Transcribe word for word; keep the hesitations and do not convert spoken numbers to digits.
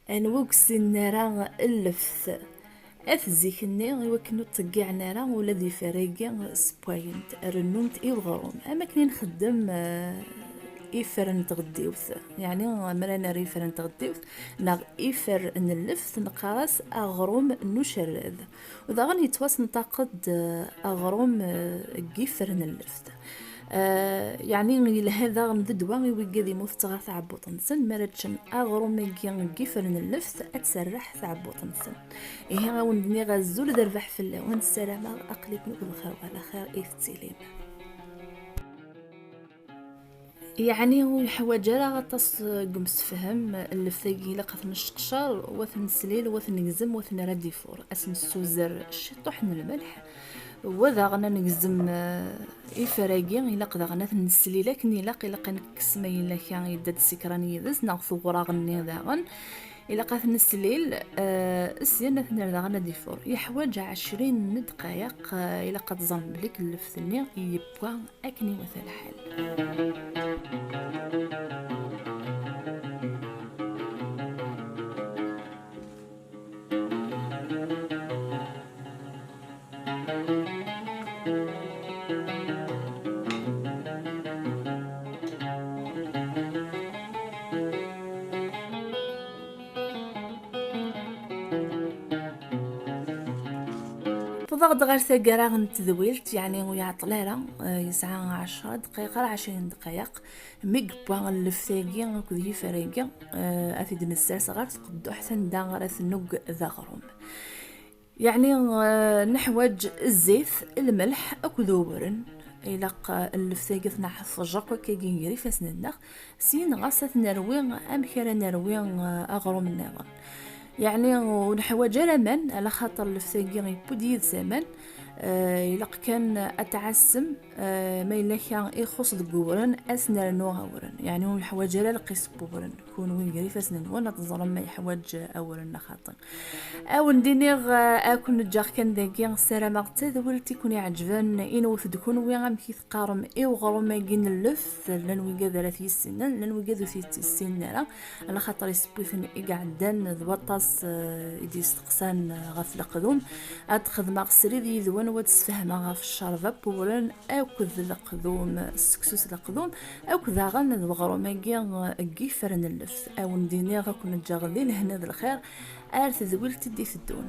Anwa ur yessinen ara lleft? At zik-nni, i wakken ur ṭṭeggiɛen ara ula d iferragi ssewwayen-t, rennunt i uɣrum. Am akken i nxeddem, eh, ifer n tɣeddiwt. Yeɛni, mi ara nerr ifer n tɣeddiwt, neɣ ifer n lleft, neqqar-as aɣrum n ucerred. U daɣen yettwasenṭaq-d, eh, aɣrum, eh, n yifer n lleft. Eh, yeɛni yelha daɣen d ddwa i wigad imutet ɣer tɛebbuḍt-nsen, mi ara ččen aɣrum-agi n yifer n lleft, ad tserreḥ tɛebbuḍt-nsen. Ihi, a wen-d-nniɣ azul d rrbeḥ fell-awen, ssarameɣ aql-iken deg lxir, wala xir i tettilim. Yeɛni ur yeḥwaǧ ara aṭas n umsefham, lleft-agi ilaq ad t-nesseqcer, wa t-neslil, wa t-negzem, wa t-nerr ad d-ifur. Ad s-nessuzer ciṭuḥ n lmelḥ, wa daɣen ad negzem, eh, ifer-agi, ilaq daɣen ad t-neslil akken ilaq, ilaq ad nekkes ma yella kra yedda-d ssikran yid-s, neɣ tuɣraɣ-nni daɣen. Ilaq ad t-neslil, eh, syin ad t-nerr daɣen ad d-ifur. Yeḥwaǧ ɛecrin n ddqayeq, eh, ilaq ad teẓrem belli lleft-nni yewwa akken iwata lḥal. Wwḍeɣ-d ɣer taggara n tedwilt, yeɛni ur iɛeṭṭel ara, eh, yesɛa ɛecra ddqayeq ara ɛecrin ddqayeq, mi yewwa lleft-agi akked yifer-agi, eh, ad t-id-nessers ɣer tqedduḥt anda ara tennug d aɣrum. Yeɛni, eh, neḥwaǧ zzit, lmelḥ akked uwren. Ilaq, eh, lleft-agi ad t-nɛeffeǧ akk akkagi gar ifassen-nneɣ. Syin ɣas ad t-nerwi, amek ara nerwi, eh, aɣrum-nniḍen? Yeɛni ur neḥwaǧ ara aman, ala xaṭer lleft-agi yewwi-d yid-s aman. Eh, ilaq kan ad tɛassem, eh, ma yella kra ixuṣṣ deg uwren, ad s-nernu awren. Yeɛni ur neḥwaǧ ara lqis n uwren. Kunwi gar ifassen-nwen ad teẓrem ma yeḥwaǧ awren neɣ xaṭi. A wen-d-iniɣ, eh, ad ken-ǧǧeɣ kan dagi, ssarameɣ d tadwilt i ken-iɛeǧben, inwet-d kunwi amek i teqqarem i uɣrum-agi n lleft, llan wigad ara t-yissinen, llan wigad ur t-yessinen ara, ala xaṭer isewwiten i iɛeddan d waṭas, eh, i d-yesteqsan, eh, ɣef leqdum. Ad xedmeɣ srid yid-wen, u ad d-sfehmeɣ ɣef ccerba n wewren akked leqdum, seksu s leqdum, akked daɣen d weɣrum-agi, eh, n yifer n lleft. A wen-d-iniɣ, ad ken-ǧǧeɣ di lehna d lxir, ar tedwilt i d-iteddun.